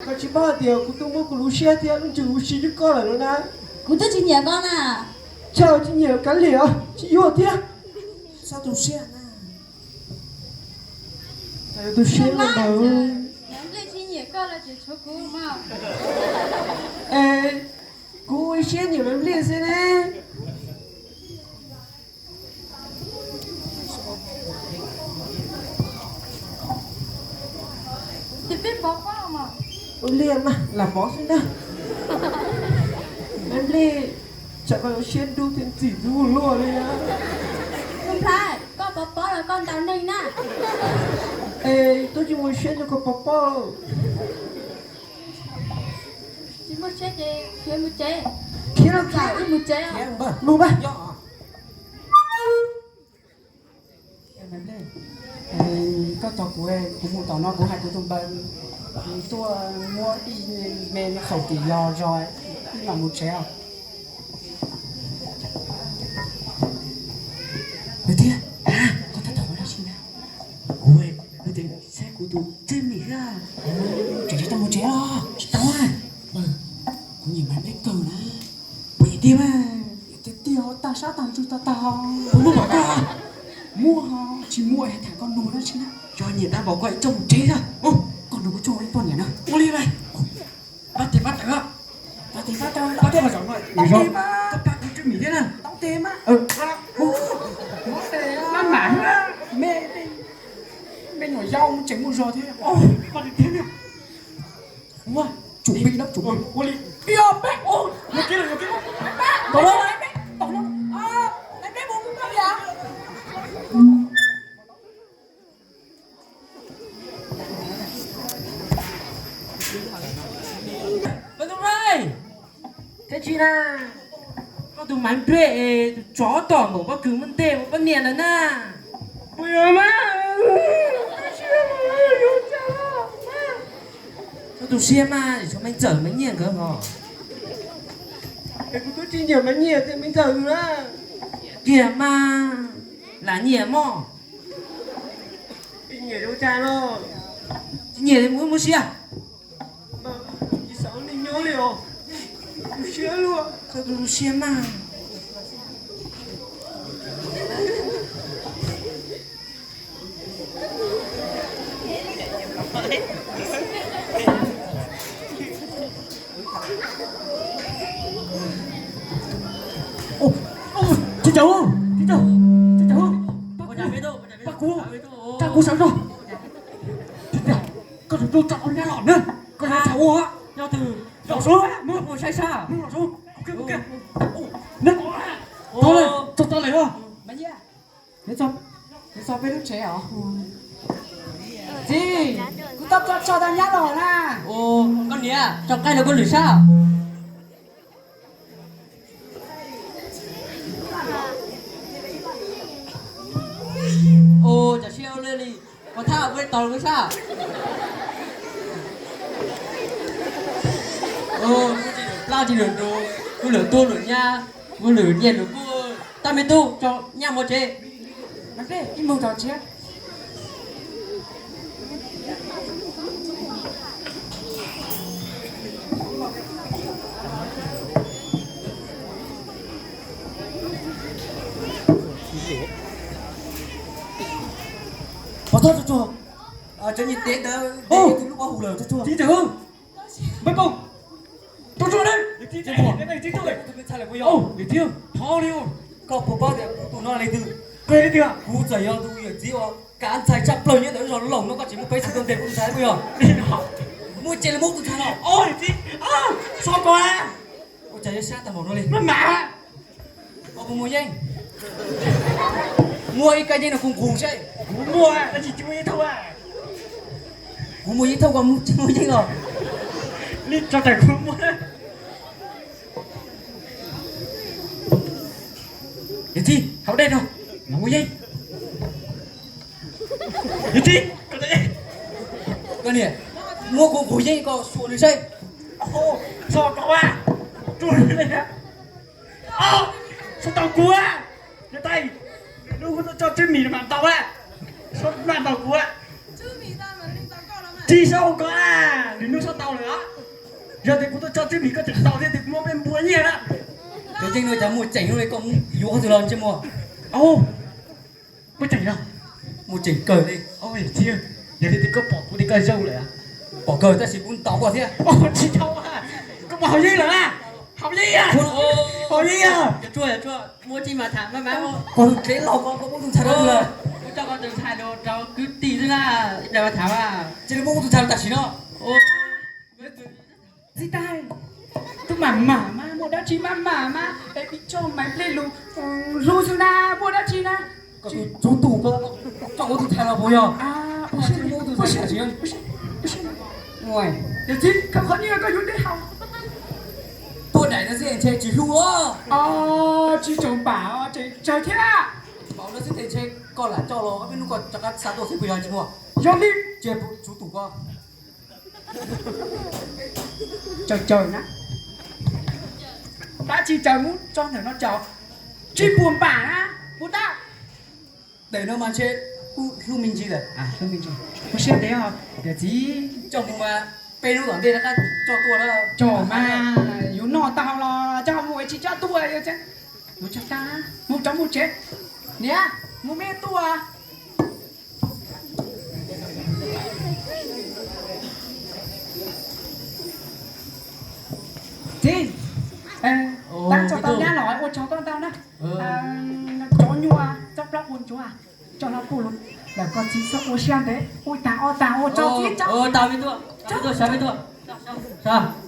Koj tsis paub hais tias kuv twb muab kuv lub siab thiab lub ntsws ua si rau koj lawm no na. Kuv twb tsis nyiam koj na. Tsis, tsis nyiam kav liam, tsis yuav thiab. Txhob tu siab na. Tu siab los ntawd. Nplej tsis nyiam koj los tseem tshuav kuv mas. Es kuv ua siab nyiam Maiv Nplej xwb ne. Ces peb pov pob mas. Ua li mas lam pov xwb na. Maiv Nplej, tsam koj yuav siab dub thiab ntxim hlub luaj li. Tus Nplhaib, koj pov pob los koj ntaus neeg na? Es twb tsis muaj siab nrog koj pov pob. Tsis muaj siab ces khiav mus tsev. Khiav los khiav, wb mus tsev. Mus, mus, mus. Koj tos kuv, kuv mus tom no kuv hais kuv tus npawg tuaj muab ib me khaum tim yos zog, wb mam mus tsev os. Tiag, koj tab tom ua dab tsi na? Kuv, kuv twb saib kuv tus Txwj Mim xwb. Tseem tsis tau mus tsev los? Tsis tau a. Kuv nyiam Maiv Nplej kawg na. Puas yog tiag mas? Tiag tiag, tag sab tag ntsws tag tag. Puas muaj npaum koj? Muaj, tsis muaj hais tham koj nug dab tsi na. Yog nyiam tag npaum koj coj mus tsev xwb. Koj nrog kuv coj ua ib poj niam na. Ua li mas. Pab tes pab taw, pab tes pab taw, pab tes pab taw, pab tes mas, koj pab kuv Txwj Mim thiab na. Tau tes mas. Mab mam, me, me nyuam yaus tseem muaj zog thiab. Pab tes thiab na. Ua, tsum pib no, tsum pib. Ua li, peb, ua, mus kiag lawm, mus kiag lawm. Tom no, tom no, peb mus peb yam. Pab tus Maiv, koj tus Maiv Nplej es tus tsov tom npaum pob kws muaj ntej ua poj niam lawm na. Puas yog mas? Koj tu siab mas, tshuav Maiv Ntxawm Maiv Nyiaj nkawd hos. Es kuv twb tsis nyiam Maiv Nyiaj thiab Maiv Ntxawm na. Kiag mas, lam nyiam mog. Tsis nyiam zoo cas los? Tsis nyiam wb muab siab. Tsis xav ua neeg nyob li os. Tu siab luaj. Koj tu siab mas. Txiv Cawm, Txiv Cawm, Txiv Cawm, pab kuv, pab kuv sawv zog. Koj tus tub tso nyab los na, koj ua cas ua? Los sub, mus saib sab, mus los sub. Neb, tau tau lawm os. Neb txog peb lub tsev os. Txiv, kuv tau tso tso tau nyab los na. Koj niam, tso qaij rau koj lwm sab. Ua cas siab ua luaj li, koj thab ua tau lwm sab. Plab tsis lwm nrus, kuv lwm tub lwm nyab, kuv lwm nyiaj lwm kub, tab me tub tso nyab mus tsev. Ib mus tom tsev. Pov thawj tsuag tsuag, cov niam tsev ntawd tus lub pob hu lawm tsuag tsuag. Txiv Cawm, Npawg Poob, tsuag tsuag na. Niam txiv, thov li, koj puas paub tias kuv tus no leej twg? Kuv txawm yog tus yawm txiv uas kav ntxhais tshaj plaws nyob ntawm lub zos Looj no, koj tseem muaj peev xwm tuaj ntes kuv tus ntxhais puas yog? Muaj cai los muab kuv tus ntxhais los. Txiv, so ko, ua cas yuav sab tag npaum no li? Koj puas muaj yeej? Muaj ib kab yeej no kuv nqus seb. Kuv muaj, tab sis tsis muaj yeeb thauj. Kuv muaj yeeb thauj, koj tsis muaj yeej los? Li tso tawm kuv muaj. Yawm txiv, haus dej rau, los muaj yeeb. Yawm txiv, koj niam, muab kuv nqus yeeb koj xuas nws seb. Txhob kov, txhob ntaus kuv, yawm txiv, lub kuv tso tswb mis mam ntaus, txhob mam ntaus kuv. Tsis sau ko, nws nug sau tau lawm. Yog tias kuv tuaj tso tswb mis koj tseem tau thiab tias kuv muab peb npua nyiaj na. Cov yeej no cas muaj tseem li, koj yuav qhov twg los ntsej muag? Au, muaj tseem los? Muaj tseem kawg li. Txiv, yog li tias koj pom kuv tias koj zoo lawm. Pom kawg tab sis kuv ntaus koj thiab. Tsis tau, koj muaj haus yeeb lawm na. Haus yeeb, haus yeeb. Muaj tseem mas tham mas mas. Koj tus tsev laus ko, koj muab tus ntxhais rau twg lawm? Kuv coj koj tus ntxhais rau kwv tij xwb na, ib pliag mas tham mas. Cia li muab kuv tus ntxhais rau tam sim no. Txiv tais, tus mam mam mas muaj dab tsi mam mam mas es pib coj Maiv Plig lus hlub xwb na, muaj dab tsi na? Koj tus tsov tus ko, koj muab tus ntxhais los puas yog? Yawm txiv, koj qhov nyiaj koj yuav deb haus. Tuaj daim no xwb ntshe tsis hlub os. Tsis tsoom pam, tseem tsawg thiab. Paub no xwb ntshe koj lam coj los, ob peb hnub koj rov qab xa tuaj xwb puas yog tsis muaj? Yog li. Cia tsov tus ko. Tsawg tsawg na? Dab tsi tsawg, muab tso ntawm no tso. Tsib puas npam na, puas tau? Daim no mas ntshe kuj hlub me ntsis lawm. Hlub me ntsis. Ua siab ntev os yawm txiv. Coj mus mas peb hnub tom ntej rov qab coj tuaj na. Coj mas yuav noj tau los coj mus, tsis coj tuaj yuav tsis tau na. Mus tsev, mus tsev. Niam, mus me tuaj. Txiv, tab tso tau nyab los ua tsaug koj ntau na. Tsob nyuaj, tsob plaub ua ntsuav, tso no pub lawm, koj txiv txhob ua siab ntev, ua tag ob tag ua tsaug txiv.